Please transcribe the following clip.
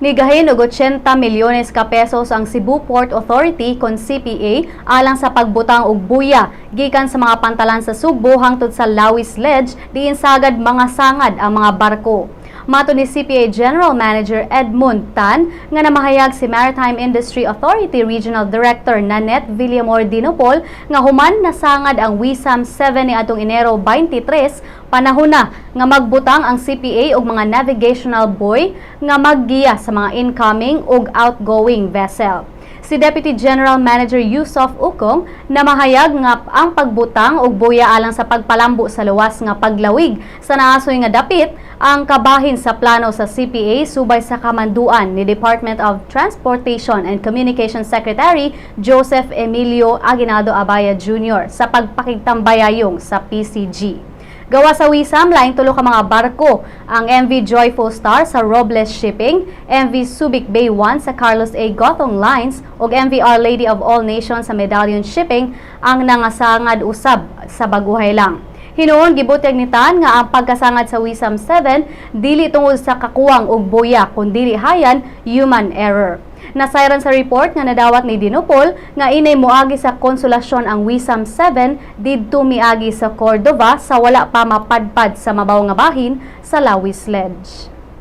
Nigahin og 80 milyones ka pesos ang Cebu Port Authority kon CPA alang sa pagbutang og buya gikan sa mga pantalan sa Sugbo hangtod sa Lawis Ledge, diin sagad mga sangad ang mga barko. Matod ni CPA General Manager Edmund Tan nga namahayag si Maritime Industry Authority Regional Director Nanette Villamor Dinopol nga human nasangad ang Wisam 7 ni atong Enero 23, panahon na nga magbutang ang CPA og mga navigational buoy nga maggiya sa mga incoming ug outgoing vessel. Si Deputy General Manager Yusuf Ukong namahayag nga ang pagbutang og buya alang sa pagpalambo sa luwas nga paglawig sa naasoy nga dapit ang kabahin sa plano sa CPA subay sa kamanduan ni Department of Transportation and Communication Secretary Joseph Emilio Aguinaldo Abaya Jr. sa pagpakigtambayayong sa PCG. Gawa sa Wisam, laing tulo ka mga barko: ang MV Joyful Star sa Robles Shipping, MV Subic Bay 1 sa Carlos A. Gothong Lines, ug MV Our Lady of All Nations sa Medallion Shipping ang nangasangad usab sa baguhay lang. Hinuon gibutyag ni Tan nga ang pagkasangad sa Wisam 7 dili tungod sa kakuwang og buya kundili hayan human error. Nasayran sa report nga nadawat ni Dinopol nga inay moagi sa Konsolasyon ang Wisam 7 didto miagi sa Cordova sa wala pa mapadpad sa mabaw nga bahin sa Lawis Ledge.